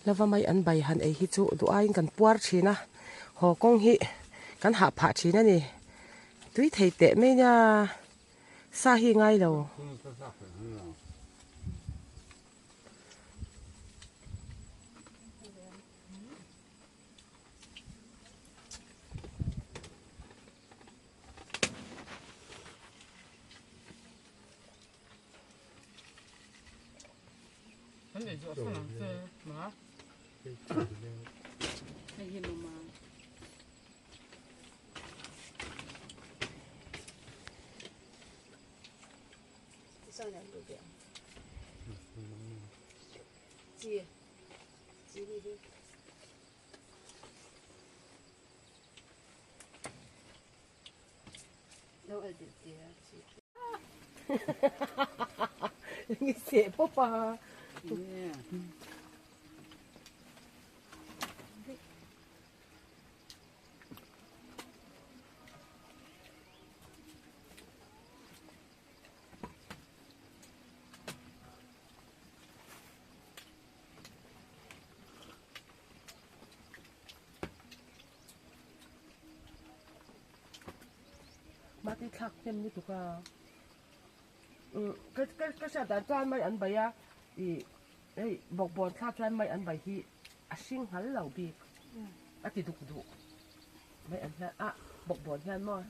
Lava mai an bai han ei hi chu duh aiin kan puar thin a, haw kawng hi kan hah phah thin a ni. Tui thei teh mai nia sa hi ngai lo. Ngi seh pawp a. Mahni thlak hnem lutuk a umm ka ka ka hriat dan chuan mai an bai a ih hei bawkbawn thlak hian mai an bai hi a hring nghal lo bik a ti duk duh mai an hian ah bawkbawn hian maw.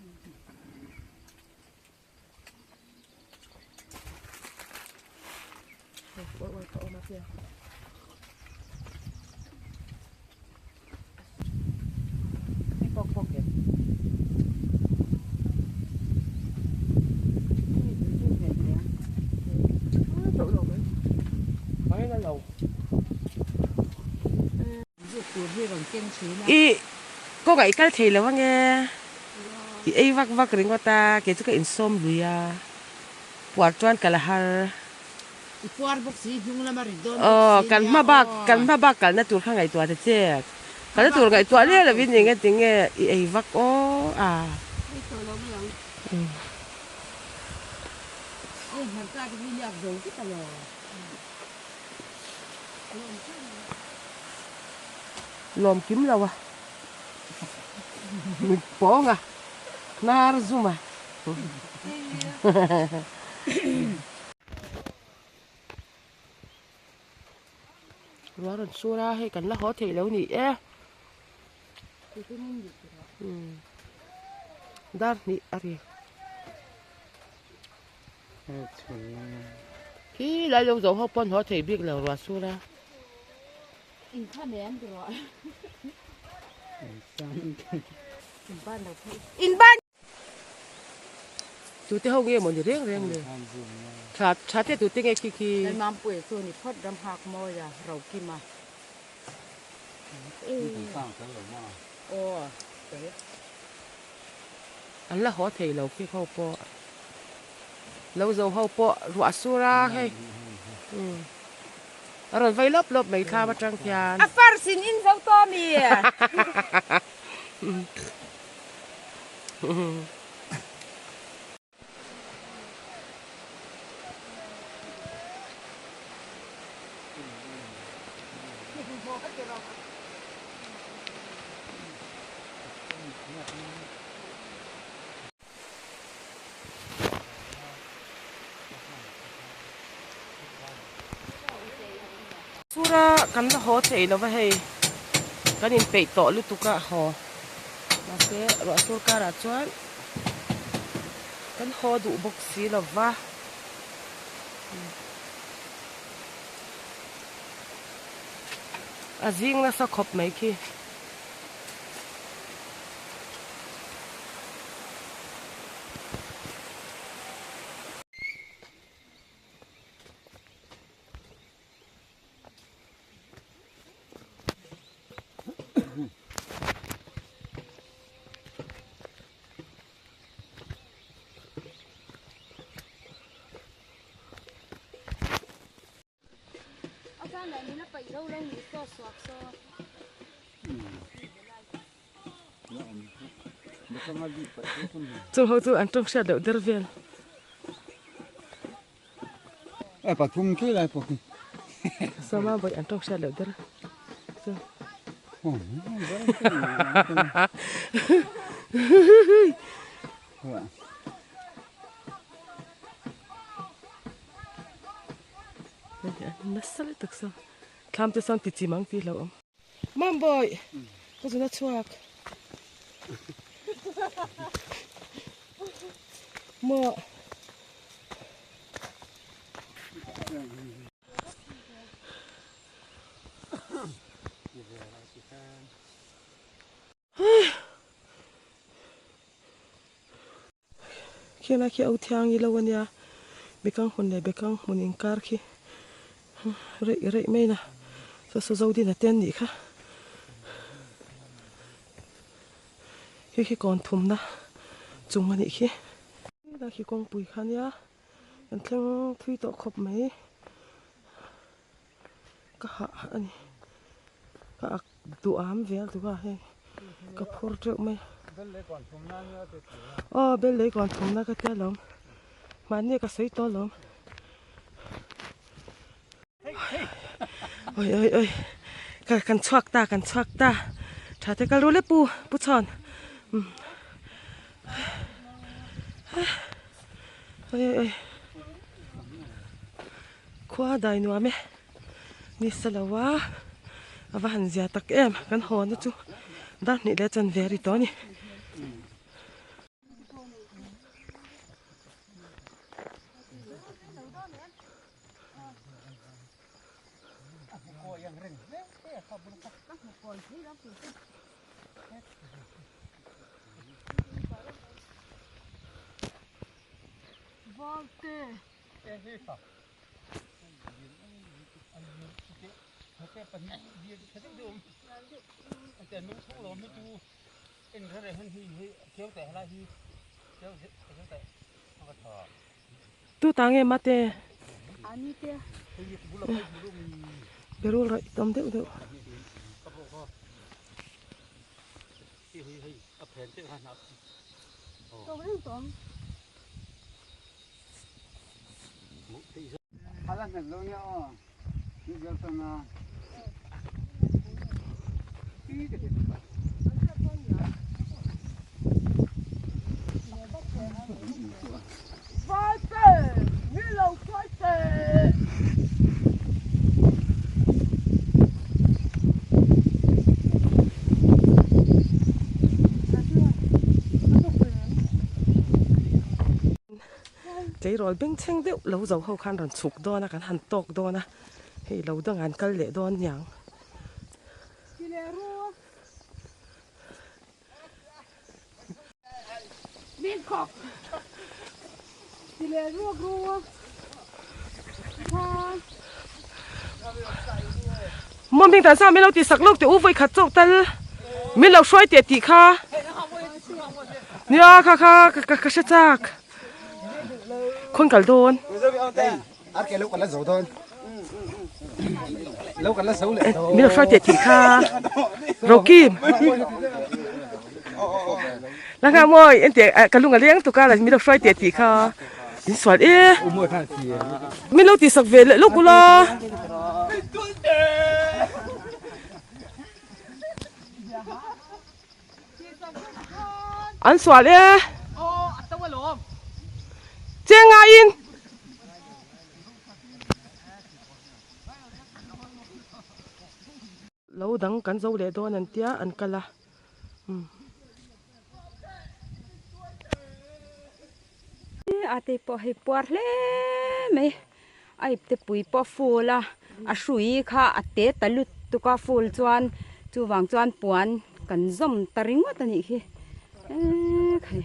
I kawngah i kal thei lo ange i ei vak vak ringawt a kei chu ka insawm lui a puar chuan ka la har. I puar bawk si hnung lama rit dawn bawk si nia kan hma bak kan hma bak kalna tur kha ngaihtuah ta che kalna tur ngaihtuah liau lovin eng nge tinge i ei vak aw a. Ei tawh lo mai ang. Ei hmarcha te hi liak zo vek alo. Lawm kim lo a mit pawng a hnar zum a. Ruah rawn sur a hei kan la haw theih lo ni e dar hnih a ri khi lai lo zo ho pawn haw thei bik lo ruah sur a. Tute ho nge maw ni reng reng le tha tha te tute nge khi khi. Lalmampuia chu ni phawt ram hak mawi a ro kim a. An la haw thei lo khi ho pawh lo zo ho pawh ruah sur a hei a rawn vei lawp lawp mai thlam atang khian. A first in in zo tawh mi. sur a, kan la haw theih lo va hei. Kan inpeih tawh lutuk a haw. Mahse ruah sur karah chuan kan haw duh bawk si lo va. A zing nasa khawp mai khi. Chung ho chu an tawng hriat loh der vel. E pathum khi lai pawh khi. Sama bawih an tawng hriat loh der. Chu. Nasa lutuk saw thlam te sawn ti chim ang tih hlauh awm. Mambawi ka zun a chhuak maw. Khian a khi au thiang ilo ania bekang hmun leh bekang hmun inkar khi reih reih mai na saw saw zo din a te an nih kha khi khi kawn thumna chung a nih khi helai khi kawngpui kha ania kan thleng thui tawh khawp mai ka hah a ni ka ak duham vel duh a hei ka phur teuh mai aw bel lei kawn thumna ka tia lawm mahni ka sawi tawh lawm oi oi oi ka kan chhuak ta kan chhuak ta tha te kal ru le pu pu chhawn oi oi oi khua dai nuam e. Ni sa lo a, a va han zia tak em kan haw na chu dar hnih leh chuan ve a ri tawh a ni. Tu ta nge mate berul raih tam deuh deuh. Tleirawl bengchheng deuh lo zo ho khan rawn chhuk dawn a kan han tawk dawn a hei lo dangah an kal leh dawn niang. Mawming tan sa min lo tih sak lawk teh u vawi khat chauh tal min lo hruai teh tih kha nia kha kha ka hre chak khawn kal dawn. Min lo hruai teh tih kha Rokim la nghah mawi engtiang ka lung a leng tuk a min lo hruai teh tih kha in sual e min lo tihsak ve leh lawk ula. An sual e. Cheng ngaiin. Lo dang kan zo leh dawn an tia an kal a umm. A te pawh hei puar hle mai a ipte pui pawh a full a a hrui kha a te ta lutuk a full chuan chuvang chuan puan kan zawm ta ringawt a nih khi eee khai.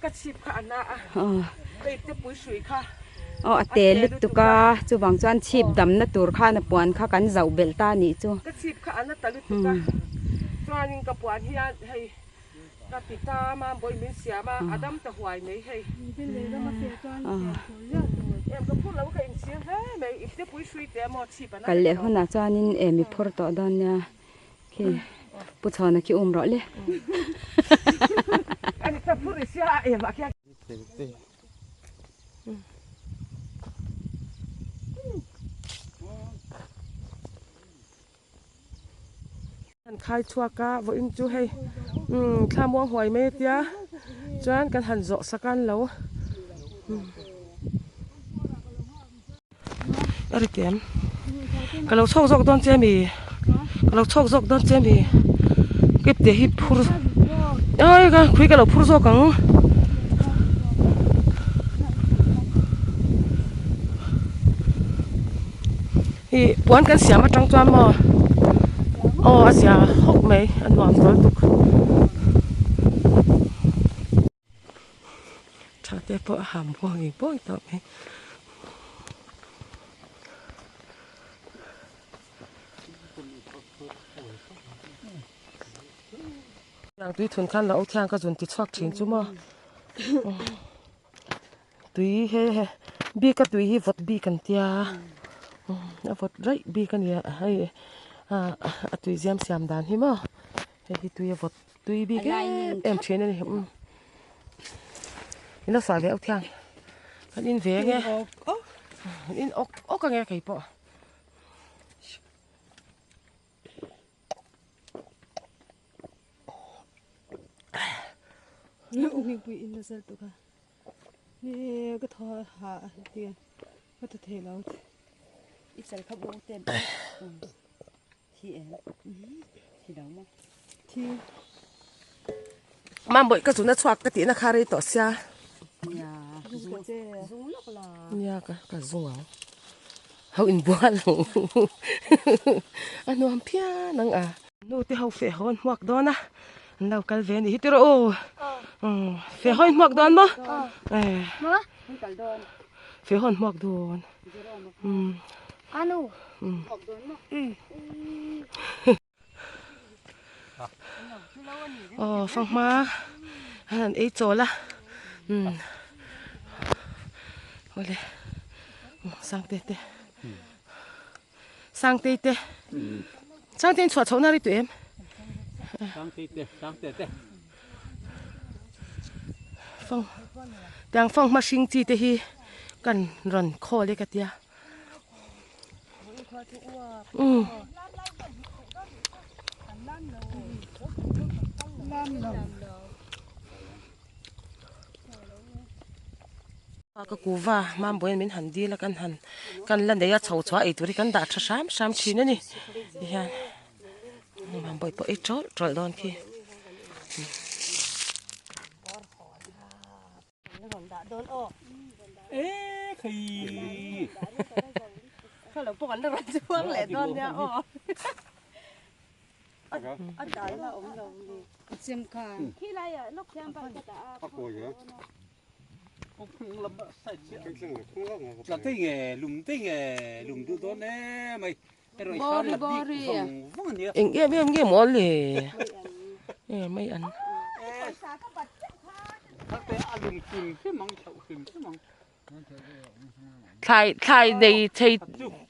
Ka chhip kha a na a, ka ipte pui hrui kha aw a te lutuk a, chuvang chuan chhip damna tur khan a puan kha kan zauh belh ta a nih chu. Ka chhip kha a na ta lutuk a, chuanin ka puan hian hei ka ti ta mam bawi min siam a, a dam ta huai mai hei. Em ka phur lo ka inchhir hle mai, ipte pui hrui te maw chhip a na. Kal leh hunah chuanin em i phur tawh dawn nia. Khi Pu Chhawna khi um rawh le. Han khai chhuak a vawiin chu hei umm thla muang huai mai a tia chuan kan han zawh sak a an lo A ri teh em? Ka lo chhawk zawk dawn che mi? Ka lo chhawk zawk dawn che mi? Kep te hi phur ai ka khui ka lo phur zawk ang. Ih puan kan siam atang chuan maw aw a zia hawk mai a nuam tawl tuk. Tha te pawh a ham huang eng pawh tawh mai. Tiang tui thun khan lo thiang ka zun ti chhuak thin chu maw. Tui he he bik a tui hi vawt bik an tia a vawt raih bik a nia hei a tui ziam siam dan hi maw hei hi tui a vawt tui bik em em thin a ni in lo sawi ve auh thiang kan in ve nge in awk awk ange kei pawh. Mambawi ka zun a chhuak ka tihna kha rei tawh sia. Nia ka ka zung ang. Ho inbual ang. A nuam phian ang a. Nu te ho feh hawn hmuak dawn a. An lo kal ve a nih hi tiraw u. Feh hawn hmuak dawn maw? Feh hawn hmuak dawn. Aw fanghma an han ei chawl a umm awle sangte te sangte te sangte in chhuah chhoh na ri tawh em fang tiang fanghma hring chi te hi kan rawn khawl e ka tia. Ka kuva mambawiin min han dil a kan han kan la nei a chho chhuah ei tur hi kan dah tha hram hram thin a ni tihian mambawi pawh ei tawlh tawlh dawn khi. Eng em em nge maw le e mai an. Thlai thlai nei thei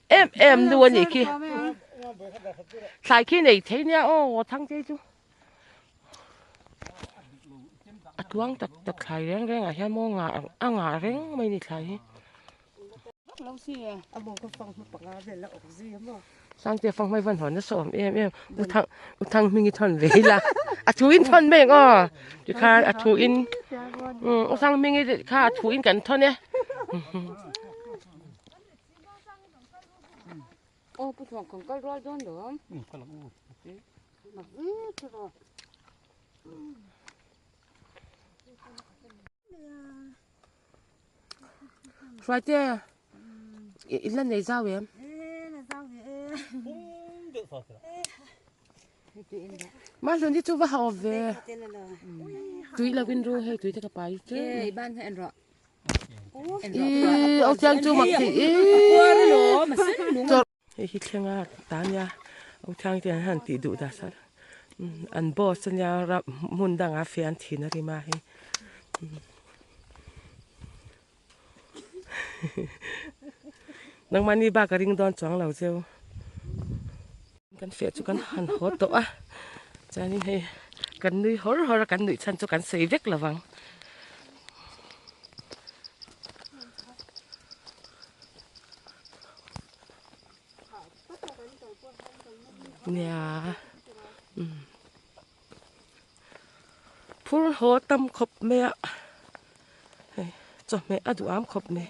em em nu a nih khi thlai khi nei thei nia aw thang te chu a tluang tak tak thlai reng reng ah hian maw ngah a ngah reng mai a ni thlai hi. Sangte fang hmai van hawn nasa awm em em u thang u thang hming i thawn ve ila a thu in thawn mai ang aw tikhan a thu in u thang hming i kha a thu in kan thawn e. Aw pu Thuang kan kal rual dawn lo ang. Um kal ang u. Mak ve chu rawh. Hruaite i la nei zau em? Mahlun hi chu va hauh ve. Tui lo in ru hei tui te ka pai che. Ei ban kha en rawh. I au thiang chu mak ti i. Hei hi thlenga ta nia au thiang te an han tih duh dah sat an boss ania ram hmun dangah fian thin a rim a hei. Nangmahni bak a ring dawn chuang lo cheu. Kan feh chu kan han haw tawh a, chuanin hei kan nui hawr hawr a, kan nuih chhan chu kan sawi vek lo vang. Nia umm phur haw tam khawp mai a, hei chawhmeh a duham khawp mai.